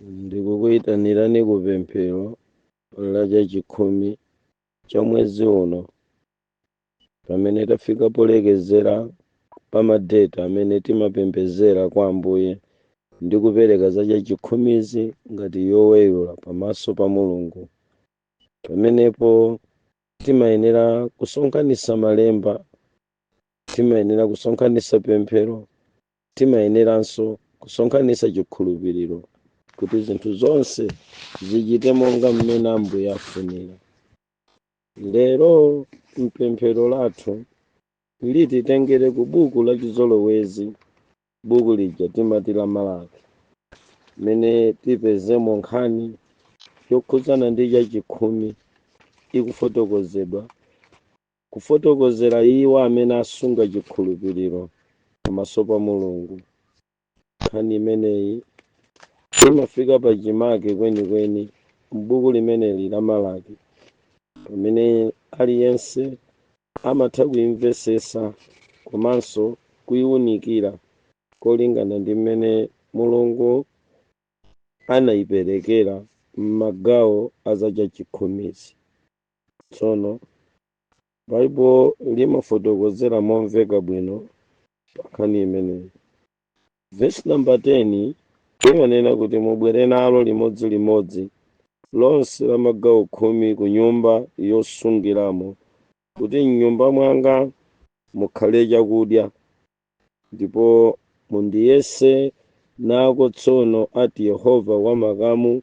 Ndikukuyitanirani ku pemphero la chachikhumi cha mwezi uno, pamene tafika polekezera pa madeti amene timapembedzera kwa Ambuye ndi kupereka za chachikhumizi ngati yoweyula pamaso pa Mulungu. Pamenepo timayenera kusonkhanitsa malemba, timayenera kusonkhanitsa pemphero, timayeneranso kusonkhanitsa chikhulupiriro kuti zinthu zonse zichite monga mmene Ambuye afunira. Lero mpemphero lathu lititengere ku buku la chizolowezi, buku lija timati la Malaki, mmene tipezemo nkhani yokhudzana ndi chachikhumi ikufotokozedwa, kufotokozera iwo amene asunga chikhulupiriro pamaso pa Mulungu. Nkhani imeneyi imafika pachimake kwenikweni m'buku limeneli la Malaki, pamene aliyense amatha kuimvetsetsa komanso kuiunikira kolingana ndi mmene Mulungu anaiperekera m'magawo a za chachikhumizi. Tsono Baibulo limafotokozera momveka bwino pa nkhani imeneyi. Vesi namba 10 imanena kuti mubwere nalo limodzilimodzi lonse la magawo khumi ku nyumba yosungiramo, kuti m'nyumba mwanga mukhale chakudya, ndipo mundiyese nako tsono, ati Yehova wa makamu,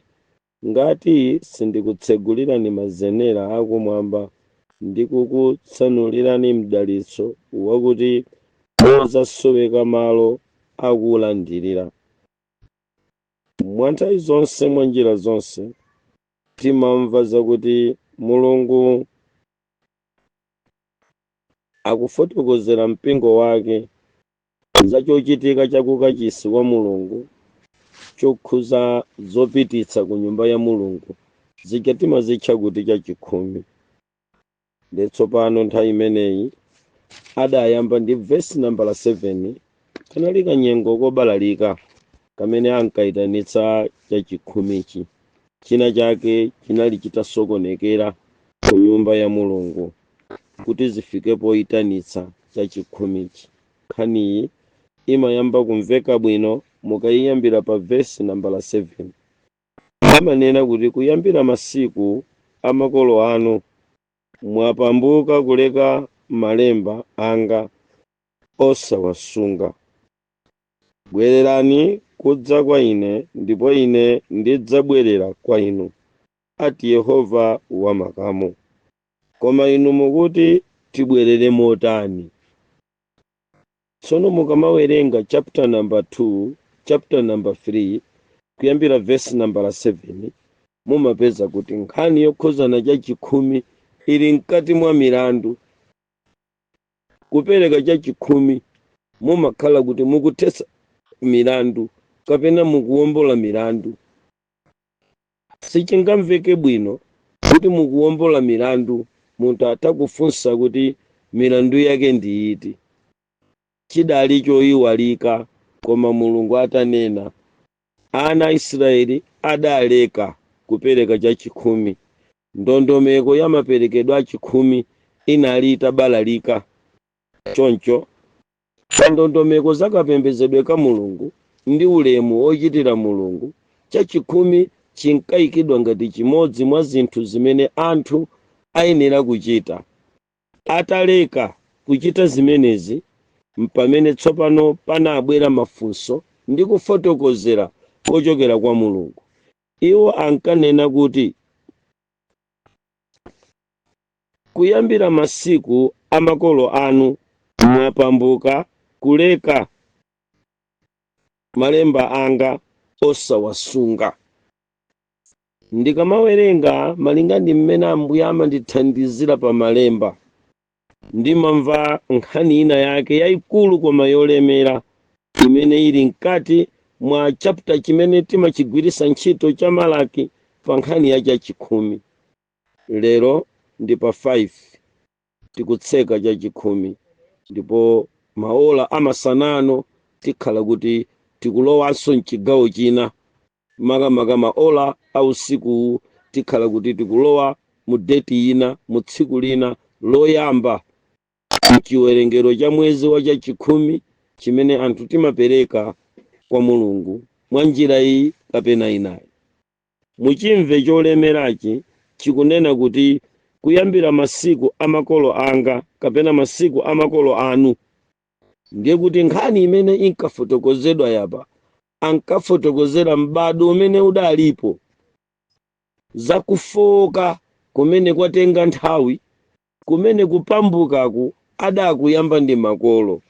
Ngati sindikutsegulirani mazenera a kumwamba ndi kukutsanulirani mdalitso wakuti mudzasoweka malo akuulandirira. Mwa nthawi zonse mwa njira zonse timamva zakuti Mulungu akufotokozera mpingo wake za chochitika cha kukachisi wa Mulungu chokhuza zopititsa ku nyumba ya Mulungu zija timazitcha kuti chachikhumi. Ndiye tsopano nthawi imeneyi adayamba ndi vesi nambala 7, kanali kanyengo kobalalika kamene ankaitanitsa chachikhumichi. China chake chinali chitasokonekera ku nyumba ya Mulungu kuti zifike poitanitsa chachikhumichi. Nkhaniyi imayamba kumveka bwino mukaiyambira pa vesi nambala 7. Amanena kuti kuyambira masiku a makolo anu mwapambuka kuleka malemba anga osawasunga. Bwererani kudza kwa ine ndipo ine ndidzabwerera kwa inu, ati Yehova wa makamu. Koma inu mukuti, Tibwerere motani? Tsono mukamawerenga chapter number 2, chapter number 3, kuyambira verse number 7, mumapeza kuti nkhani yokhuzana chachikhumi ili mkati mwa milandu. Kupereka chachikhumi mumakhala kuti mukuthetsa milandu kapena mukuwombola milandu. Sichingamveke bwino kuti mukuwombola milandu, munthu atha kufunsa kuti milandu yake ndi iti. Chidali choyiwalika, koma Mulungu atanena, ana a Israeli adaleka kupereka chachikhumi. Ndondomeko ya maperekedwe a chikhumi inali itabalalika. Choncho, Pa ndondomeko za kapembedzedwe ka Mulungu ndi ulemu wochitira Mulungu, chachikhumi chinkaikidwa ngati chimodzi mwa zinthu zimene anthu ayenera kuchita. Ataleka kuchita zimenezi, m'pamene tsopano panabwera mafunso ndi kufotokozera kochokera kwa Mulungu. Iwo ankanena kuti. Kuyambira masiku a makolo anu mwapambuka kuleka malemba anga osawasunga. Ndikamawerenga malinga ndi mmene Ambuye amandithandizira pa malemba, ndimamva nkhani ina yake yayikulu koma yolemera imene ili mkati mwa chapter chimene timachigwiritsa ntchito cha Malaki pa nkhani ya chachikhumi. Lero ndi pa 5 tikutseka chachikhumi ndipo maola amasanano tikhala kuti tikulowanso mchigawo china. Makamaka maola a usikuwu tikhala kuti tikulowa mu date ina, mu tsiku lina loyamba mchiwerengero cha mwezi wa chachikhumi chimene anthu timapereka kwa Mulungu mwa njira iyi kapena inayi. Muchimve cholemerachi chikunena kuti kuyambira masiku a makolo anga kapena masiku a makolo anu. Ndiye kuti nkhani imene inkafotokozedwa yapa, ankafotokozera m'bado umene udalipo zakufoka kumene kwatenga nthawi, kumene kupambukaku adakuyamba ndi makolo.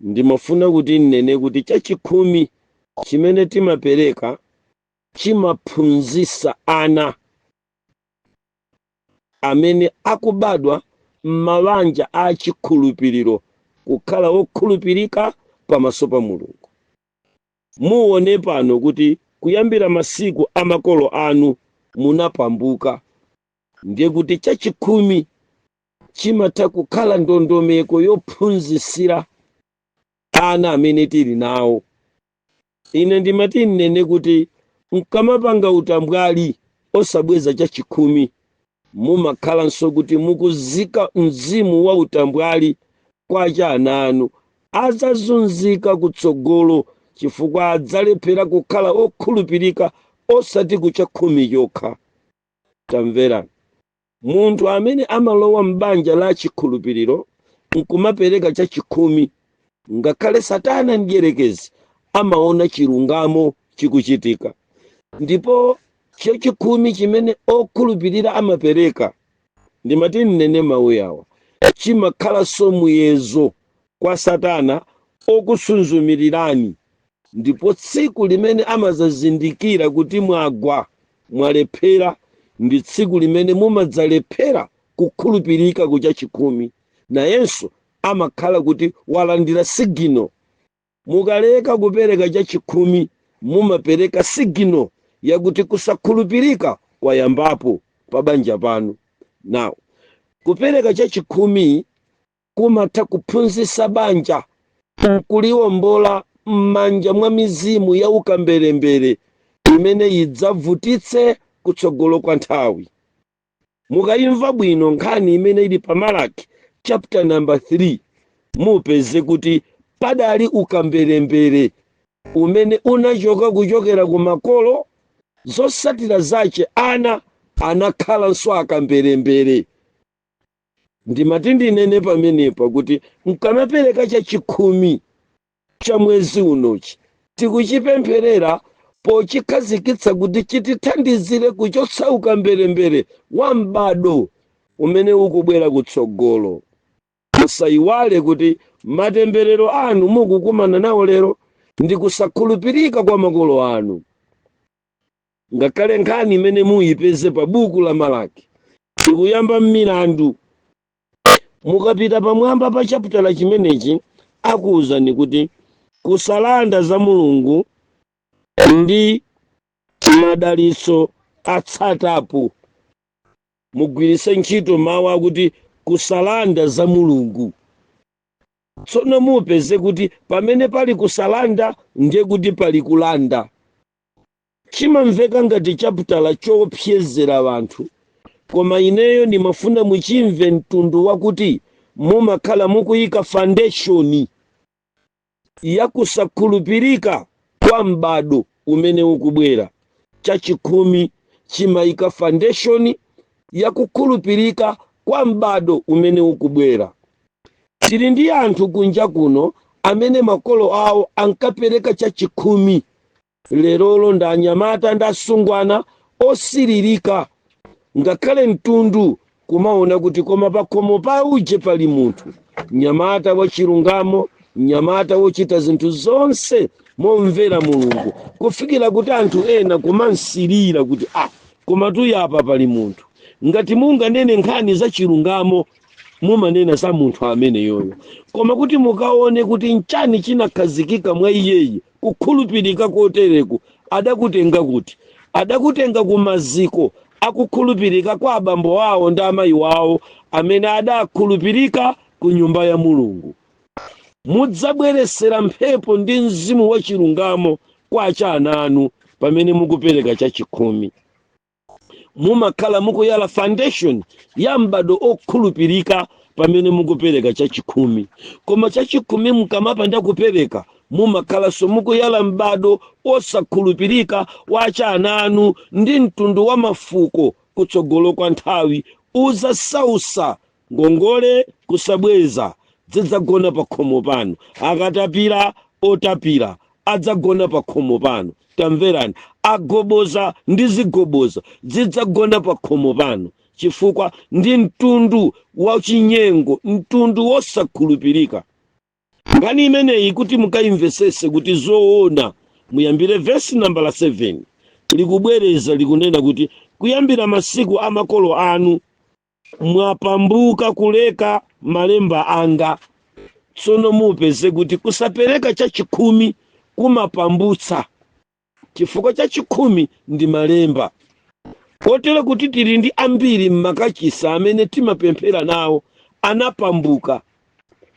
Ndimafuna kuti nnene kuti chachikhumi chimene timapereka chimaphunzitsa ana amene akubadwa m'mabanja a chikhulupiriro kukhala wokhulupirika pamaso pa Mulungu. Muone pano kuti kuyambira masiku a makolo anu munapambuka. Ndiye kuti chachikhumi chimatha kukhala ndondomeko yophunzitsira ana amene tili nawo. Ine ndimati nnene kuti mkamapanga utambwali osabweza chachikhumi, mumakhalanso kuti mukuzika mzimu wa utambwali kwa ana anu. Adzazunzika kutsogolo chifukwa adzalephera kukhala okhulupirika, osati kuchakhumi chokha. Tamverani, munthu amene amalowa m'banja la chikhulupiriro nkumapereka chachikhumi, ngakhale Satana mdierekezi amaona chilungamo chikuchitika. Ndipo chachikhumi chimene okhulupirira amapereka, ndimati nnene mawu yawa, chimakhalanso muyezo kwa Satana okusunzumirirani. Ndipo tsiku limene amazazindikira kuti mwagwa, mwalephera, ndi tsiku limene mumadzalephera kukhulupirika kuchachikhumi. Nayenso amakhala kuti walandira signal. Mukaleka kupereka chachikhumi, mumapereka signal yakuti kusakhulupirika kwayambapo pa banja panu. Now, kupereka chachikhumi kumatha kuphunzitsa banja nkuliwombola m'manja mwa mizimu ya ukamberembere imene idzavutitse kutsogolo kwa nthawi. Mukayimva bwino nkhani imene ili pa Malaki chapter number 3, mupeze kuti padali ukamberembere umene unachoka kuchokera ku makolo. Zotsatira zache ana anakhalanso akamberembere. Ndimati ndinene pamenepa kuti mkamapereka chachikhumi cha mwezi unochi, tikuchipempherera pochikhazikitsa kuti chitithandizire kuchotsa ukamberembere wa m'bado umene ukubwera kutsogolo. Musayiwale kuti matemberero anu mukukumana nawo lero ndi kusakhulupirika kwa makolo anu. Ngakhale nkhani imene muyipeze pa buku la Malaki ikuyamba m'milandu, mukapita pamwamba pa chaputala chimenechi akuwuzani kuti kusalanda za Mulungu ndi madalitso atsatapo. Mugwiritse ntchito mawu akuti kusalanda za Mulungu. Tsono mupeze kuti pamene pali kusalanda ndiye kuti pali kulanda. Chimamveka ngati chaputala choopsezera anthu, koma ineyo ndimafuna muchimve mtundu wakuti mumakhala mukuyika foundation yakusakhulupirika kwa m'bado umene ukubwera. Chachikhumi chimayika foundation yakukhulupirika kwa m'bado umene ukubwera. Tili ndi anthu kunja kuno amene makolo awo ankapereka chachikhumi, lerolo ndi anyamata ndi asungwana osiririka, ngakhale mtundu kumaona kuti koma pakhomo pa uje pali munthu, mnyamata wachilungamo, mnyamata wochita zinthu zonse momvera Mulungu, kufikira kuti anthu ena kumansirira kuti ah, koma tuyapa pali munthu. Ngati munganene nkhani za chilungamo, mumanena za munthu ameneyoyo, koma kuti mukaone kuti nchani chinakhazikika mwa iyeyi, kukhulupirika kotereku adakutenga kuti? Adakutenga ku maziko akukhulupirika kwa abambo awo ndi amayi wawo amene adakhulupirika ku nyumba ya Mulungu. Mudzabweresera mphepo ndi mzimu wa chilungamo. kwa achana anu. Pamene mukupereka chachikhumi, mumakhala mukuyala foundation ya m'bado okhulupirika pamene mukupereka chachikhumi. Koma chachikhumi mukamapanda kupereka, mumakhalanso mukuyala m'bado osakhulupirika wa achana anu ndi mtundu wa mafuko kutsogolo kwa nthawi uzasausa. Ngongole kusabweza zidzagona pa khomo pano. Akatapira otapira adzagona pa khomo pano. Tamverani, agoboza ndi zigoboza zidzagona pa khomo pano, chifukwa ndi mtundu wachinyengo, mtundu wosakhulupirika. Nkhani imeneyi, kuti mukayimvesese kuti zoona, muyambire vesi nambala 7. Likubwereza, likunena kuti kuyambira masiku a makolo anu mwapambuka kuleka malemba anga. Tsono mupeze kuti kusapereka chachikhumi kumapambutsa, chifukwa chachikhumi ndi malemba. Kotero kuti tili ndi ambiri m'makachisa amene timapemphera nawo anapambuka.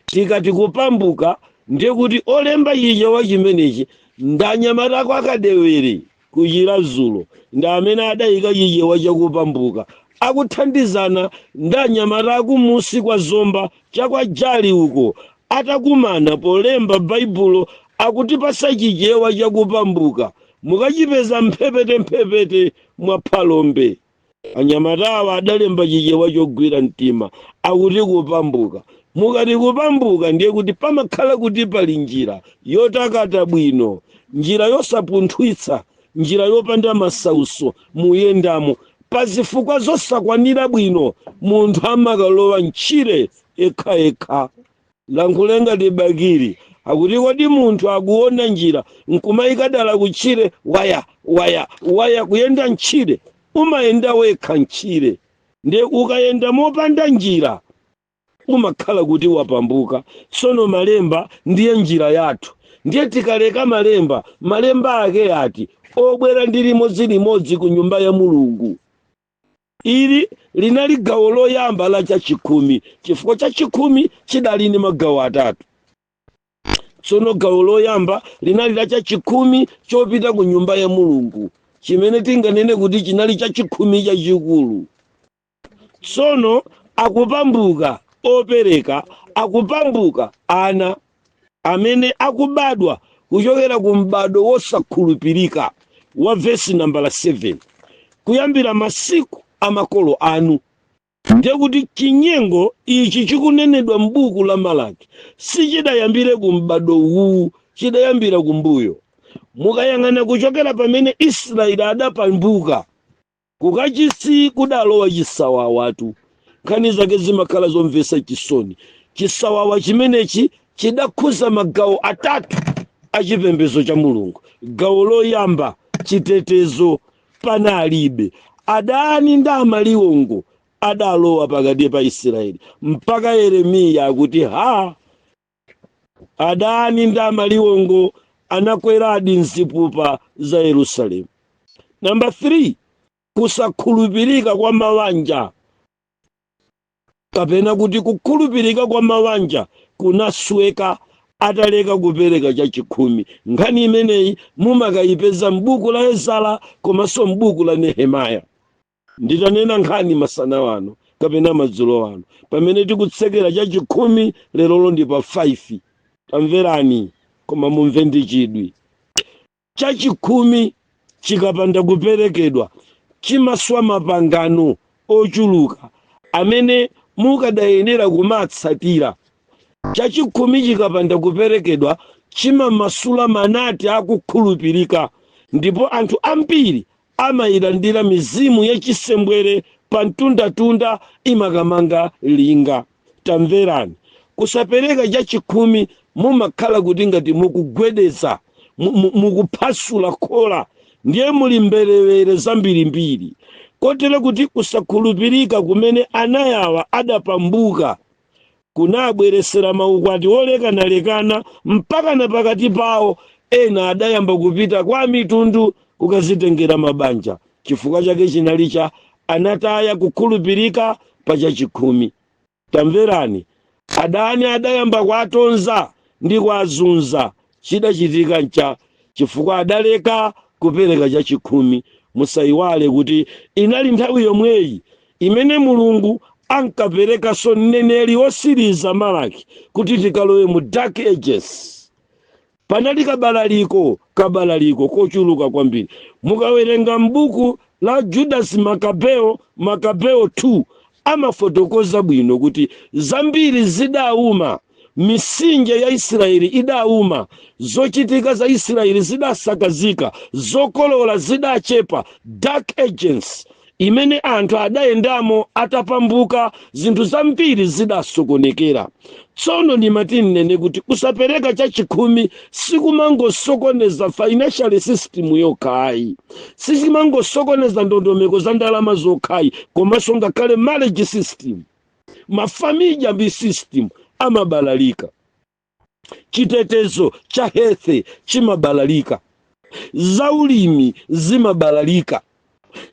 Tikati kupambuka, ndiye kuti olemba Chichewa chimenechi ndanyamatako akadewere kuchira zulo, ndi amene adayika Chichewa chakupambuka, akuthandizana ndanyamata akumusi kwa Zomba chakwajali uko. Atakumana polemba Baibulo, akutipasa Chichewa chakupambuka. Mukachipeza mphepete mphepete mwa Phalombe. Anyamatawa adalemba Chichewa chogwira mtima, akuti kupambuka. Mukati kupambuka, ndiye kuti pamakhala kuti pali njira yotakata bwino, njira yosapunthwitsa, njira yopanda masauso muyendamo. Pazifukwa zosakwanira bwino, munthu amakalowa mtchire yekhayekha. Lankhule ngati Bakiri, akuti kodi munthu akuona njira nkumayikadala kutchire, waya waya waya, kuyenda mtchire? Umayenda wekha mtchire. Ndiye ukayenda mopanda njira, umakhala kuti wapambuka. Tsono malemba ndiye njira yathu. Ndiye tikaleka malemba, malemba ake ati obwera ndi limodzilimodzi ku nyumba ya Mulungu. Ili linali gawo loyamba la chachikhumi, chifukwa chachikhumi chidali ndi magawo atatu. Tsono gawo loyamba linali la chachikhumi chopita ku nyumba ya Mulungu, chimene tinganene kuti chinali chachikhumi chachikulu. Tsono akupambuka opereka, akupambuka ana amene akubadwa kuchokera ku m'bado wosakhulupirika wa vesi nambala 7, kuyambira masiku amakolo anu. Ndiye kuti chinyengo ichi chikunenedwa m'buku la Malaki sichidayambire ku m'bado uwu, chidayambira kumbuyo. Mukayang'ana kuchokera pamene Israeli adapambuka, kukachisi kudalowa chisawawatu. Nkhani zake zimakhala zomvetsa chisoni. Chisawawa chimenechi chidakhuza magawo atatu achipembedzo cha Mulungu. Gawo loyamba, chitetezo panalibe. Adani ndi amaliwongo adalowa pakati pa Israeli, mpaka Yeremiya akuti ha, adani ndi amaliwongo anakweradi mzipupa za Yerusalemu. Namba 3, kusakhulupirika kwa mawanja, kapena kuti kukhulupirika kwa mawanja kunasweka ataleka kupereka chachikhumi. Nkhani imeneyi mumakayipeza m'buku la Ezara komanso m'buku la Nehemaya. Nditanena nkhani masana wano kapena madzulo wano, pamene tikutsekera chachikhumi lerolo ndi pa 5. Tamverani, koma mumve ndi chidwi. Chachikhumi chikapanda kuperekedwa, chimaswa mapangano ochuluka amene mukadayenera kumatsatira. Chachikhumi chikapanda kuperekedwa, chimamasula manati akukhulupirika, ndipo anthu ambiri amayilandira mizimu yachisembwere pa mtundatunda, imakamanga linga. Tamverani, kusapereka chachikhumi mumakhala kuti ngati mukugwedeza, mukuphwasula khola, ndiye muli mberewere zambirimbiri. Kotero kuti kusakhulupirika kumene anayawa adapambuka kunabweresera maukwati olekanalekana, mpaka na pakati pawo ena adayamba kupita kwa mitundu kukazitengera mabanja. Chifukwa chake chinali cha anataya kukhulupirika pa chachikhumi. Tamverani, adani adayamba kuatonza ndi kuazunza. Chidachitika ncha Chifukwa adaleka kupereka chachikhumi. Musayiwale kuti inali nthawi yomweyi imene Mulungu ankaperekanso mneneri wosiriza Malaki kuti tikalowe mu Dark Ages. Panali kabalaliko kochuluka kwambiri. Mukawerenga m'buku la Judas Makabeo, Makabeo 2, amafotokoza bwino kuti zambiri zidauma, misinje ya Israeli idauma, zochitika za Israeli zidasakazika, zokolola zidachepa. Dark Ages imene anthu adayendamo atapambuka, zinthu zambiri zidasokonekera. Tsono ndimati nnene kuti kusapereka chachikhumi sikumangosokoneza financial system yokhayi, sichimangosokoneza ndondomeko za ndalama zokhayi, komanso ngakhale marriage system, mafamiliya mbi system amabalalika, chitetezo cha health chimabalalika, zaulimi zimabalalika,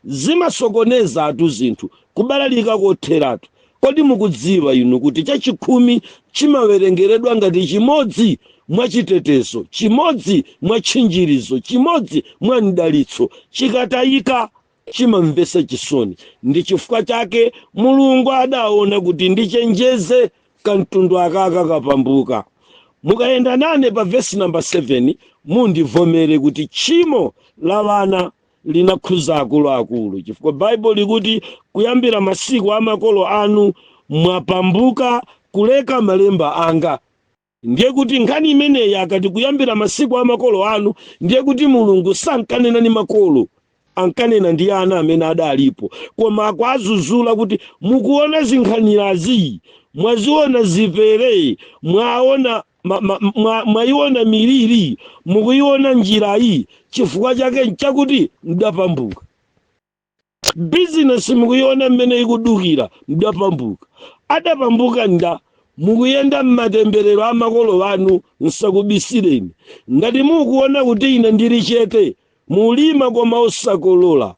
zimasokoneza atu zinthu, kubalalika kotheratu. Kodi mukudziwa inu kuti chachikhumi chimawerengeredwa ngati chimodzi mwa chitetezo, chimodzi mwa tchinjirizo, chimodzi mwa mdalitso? Chikatayika chimamvesa chisoni. Ndi chifukwa chake Mulungu adaona kuti ndichenjeze kamtundu akaka kapambuka. Mukayenda nane pa vesi namba 7, mundivomere kuti tchimo la vana linakhuza akuluakulu, chifukwa Baibulo likuti kuyambira masiku a makolo anu mwapambuka kuleka malemba anga. Ndiye kuti nkhani imeneyi, akati kuyambira masiku a makolo anu, ndiye kuti Mulungu sankanena ndi makolo, ankanena ndi ana amene adalipo, koma akuazuzula kuti mukuona zinkhanirazi, mwaziona zipere, mwaona mwayiona miliri, mukuiona njirayi. Chifukwa chake nchakuti mdapambuka. Bizinesi mukuiona mmene ikudukira, mdapambuka. Adapambuka nda mukuyenda mmatemberero a makolo anu. Nsakubisireni, ngati mukuona kuti ine ndili chete, mulima koma osakolola,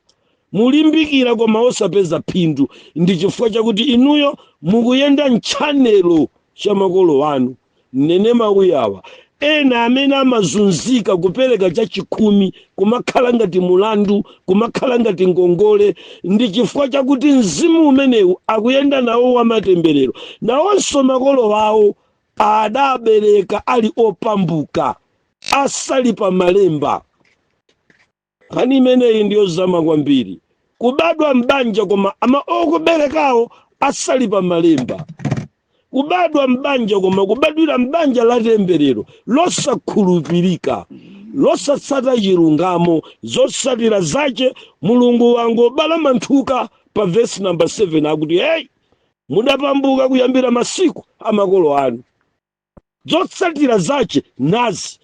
mulimbikira koma osapeza phindu, ndi chifukwa chakuti inuyo mukuyenda mtchanelo cha makolo anu. Nene mawuyawa, ena amene amazunzika kupereka chachikhumi kumakhala ngati mulandu, kumakhala ngati ngongole, ndi chifukwa chakuti mzimu umenewu akuyenda nawo wamatemberero. Nawonso makolo awo adabereka ali opambuka, asali pa malemba. Nkhani imeneyi ndiyozama kwambiri. Kubadwa m'banja koma ama okuberekawo asali pa malemba, kubadwa m'banja koma kubadwira m'banja la temberero, losakhulupirika, losatsata chilungamo, zotsatira zache Mulungu wangobala manthuka. Pa vesi namba 7 akuti, "Hey, mudapambuka kuyambira masiku amakolo anu, zotsatira zache nazi."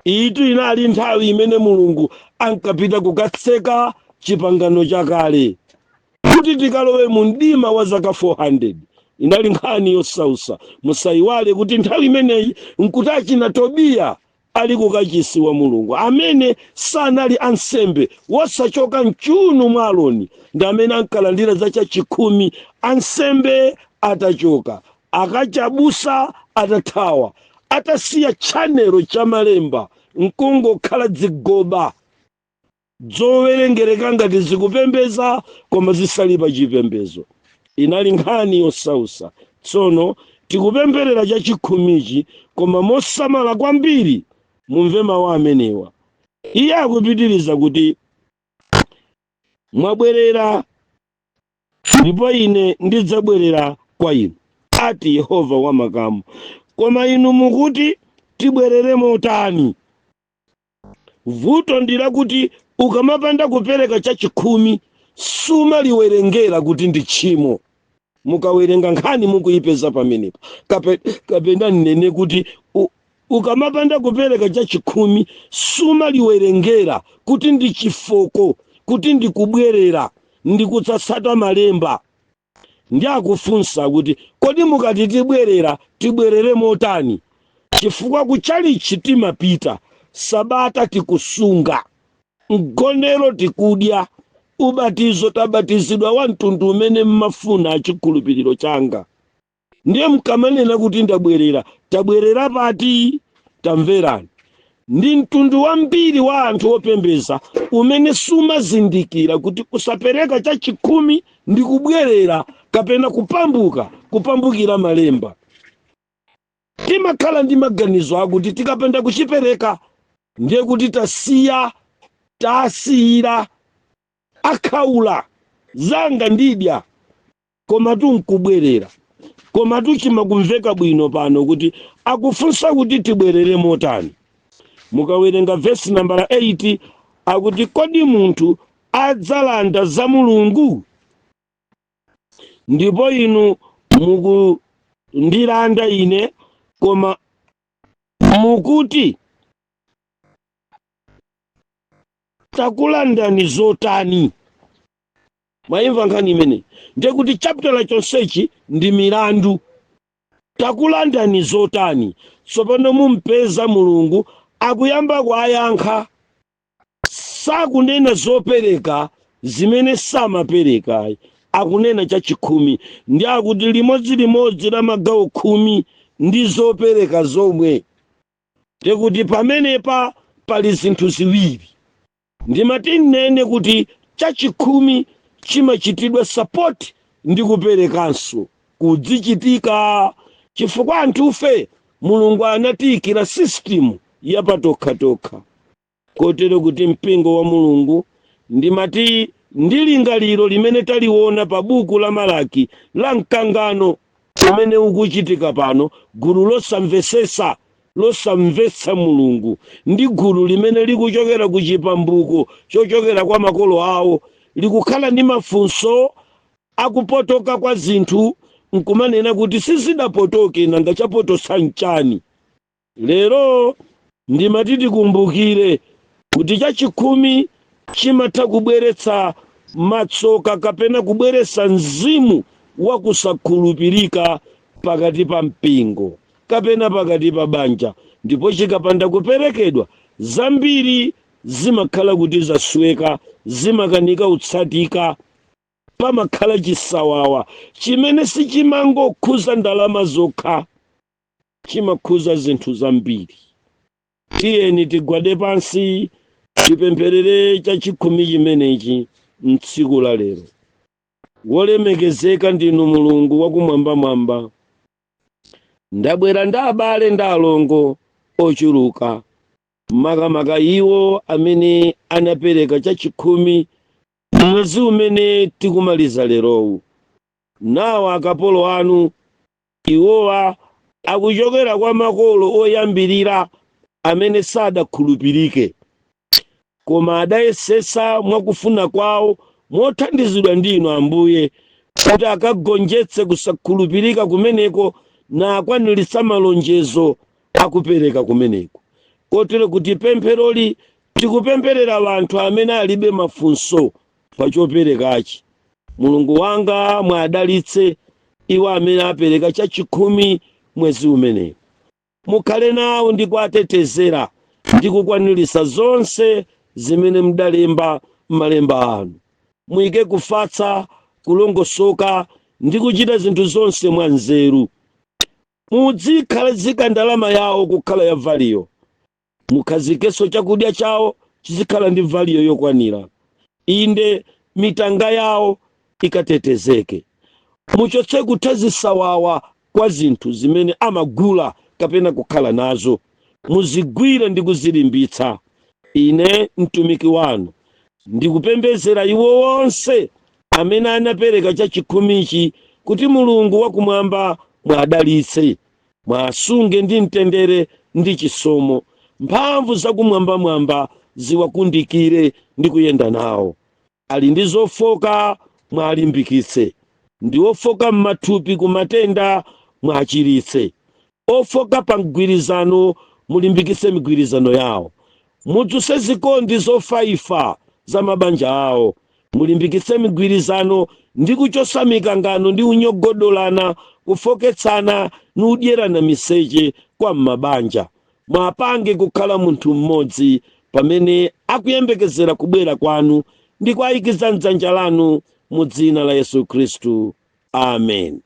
Itu inali nthawi imene Mulungu ankapita kukatseka chipangano chakale kuti tikalowe mu mdima wa zaka 400. Inali nkhani yosausa. Musayiwale kuti nthawi imeneyi nkuti achina Tobiya ali kukachisi wa Mulungu, amene sanali ansembe, wosachoka mchuno mwa Aroni, ndi amene ankalandira za chachikhumi. Ansembe atachoka, akachabusa atathawa, atasiya tchanelo cha malemba, nkungokhala dzigoba zowerengereka ngati zikupembeza koma zisali pa chipembezo. Inali nkhani yosausa. Tsono tikupempherera chachikhumichi koma mosamala kwambiri. Mumve mawu amenewa. Iye akupitiriza kuti, "Mwabwerera ndipo ine ndidzabwerera kwa inu," ati Yehova wamakamu. "Koma inu mukuti, 'Tibwerere motani?'" Vuto ndi lakuti ukamapanda kupereka chachikhumi sumaliwerengera kuti ndi tchimo. Mukawerenga nkhani mukuyipeza pamenepa. Kapena nnene kuti ukamapanda kupereka chachikhumi sumaliwerengera kuti ndi chifoko, kuti ndi kubwerera, ndi kutsatsata malemba. Ndi akufunsa kuti, "Kodi mukati tibwerera, tibwerere motani? Chifukwa kuchalichi timapita, sabata tikusunga, mgonero tikudya, ubatizo tabatizidwa wa mtundu umene mmafuna achikhulupiriro changa. Ndiye mkamanena kuti ndabwerera, tabwerera pati?" Tamverani. Ndi mtundu wambiri wa anthu opembeza umene sumazindikira kuti kusapereka chachikhumi ndi kubwerera kapena kupambuka, kupambukira malemba. Timakhala ndi maganizo akuti tikapanda kuchipereka ndiye kuti tasiya, tasiyira akhaula, zanga ndidya, komatu nkubwerera. Komatu chimakumveka bwino pano kuti akufunsa kuti tibwerere motani. Mukawerenga vesi nambala 8, akuti, "Kodi munthu adzalanda za Mulungu? Ndipo inu mukundilanda ine. Koma mukuti, 'Takulandani zotani?'" Mwayimva nkhani imene? Ndiye kuti chaputala chonsechi ndi milandu. Takulandani zotani? Tsopano mumpeza Mulungu akuyamba kuayankha. Sakunena zopereka zimene samapereka, akunena chachikhumi, ndi akuti limodzilimodzi la magawo 10 ndi zopereka zomwe. Ndikuti pamenepa pali zinthu ziwiri. Ndimati nnene kuti chachikhumi chimachitidwa support ndi kuperekanso kudzichitika, chifukwa anthufe Mulungu anatiyikira system yapatokhatokha, kotero kuti mpingo wa Mulungu, ndimati ndi lingaliro limene taliona pa buku la Malaki la mkangano umene ukuchitika pano, gulu losamvesesa, losamvetsa Mulungu, ndi gulu limene likuchokera ku chipambuko chochokera kwa makolo awo, likukhala ndi mafunso akupotoka kwa zinthu, nkumanena kuti sizidapotoke, nanga chapotosa nchani? Lero ndimati tikumbukire kuti chachikhumi chimatha kubweretsa matsoka kapena kubweretsa mzimu wakusakhulupirika pakati pa mpingo kapena pakati pa banja, ndipo chikapanda kuperekedwa, zambiri zimakhala kuti zasweka, zimakanika kutsatika. Pamakhala chisawawa chimene sichimangokhuza ndalama zokha, chimakhuza zinthu zambiri. Tiyeni tigwade pansi, tipempherere chachikhumi chimenechi mtsiku la lero. Wolemekezeka ndinu Mulungu wakumwambamwamba, ndabwera ndi abale ndi alongo ochuluka, makamaka iwo amene anapereka chachikhumi mwezi umene tikumaliza lerowu. Nawo akapolo anu, iwowa akuchokera kwa makolo oyambirira amene sadakhulupirike, koma adayesesa mwakufuna kwawo mothandizidwa ndi inu Ambuye kuti akagonjetse kusakhulupirika kumeneko na akwaniritsa malonjezo akupereka kumeneko, kotero kuti pempheroli tikupempherera anthu amene alibe mafunso pa choperekachi. Mulungu wanga, mwadalitse iwo amene apereka chachikhumi mwezi umenewu. Mukhale nawo ndi kuwatetezera ndi kukwaniritsa zonse zimene mudalemba m'malemba anu. Muyike kufatsa, kulongosoka ndi kuchita zinthu zonse mwa nzeru. Mudzikhazika ndalama yawo kukhala ya value, mukhazikenso chakudya chawo chizikhala ndi value yokwanira. Inde, mitanga yawo ikatetezeke. Muchotse kutha zisawawa kwa zinthu zimene amagula kapena kukhala nazo, muzigwire ndi kuzilimbitsa. Ine mtumiki wanu ndikupembedzera iwo onse amene anapereka chachikhumichi kuti Mulungu wakumwamba mwadalitse, mwasunge ndi mtendere ndi chisomo. Mphamvu zakumwambamwamba ziwakundikire ndi kuyenda nawo. Ali ndi zofoka, mwalimbikitse. Ndi ofoka m'mathupi ku matenda, mwachiritse. Ofoka pa mgwirizano, mulimbikitse migwirizano yawo. Mudzutse zikondi zofaifa za mabanja awo, mulimbikitse migwirizano ndi kuchosa mikangano ndi unyogodolana, kufoketsana ni udyerana miseche kwa m'mabanja. Mwapange kukhala munthu mmodzi pamene akuyembekezera kubwera kwanu, ndi kuayikiza mdzanja lanu mu dzina la Yesu Khristu, amen.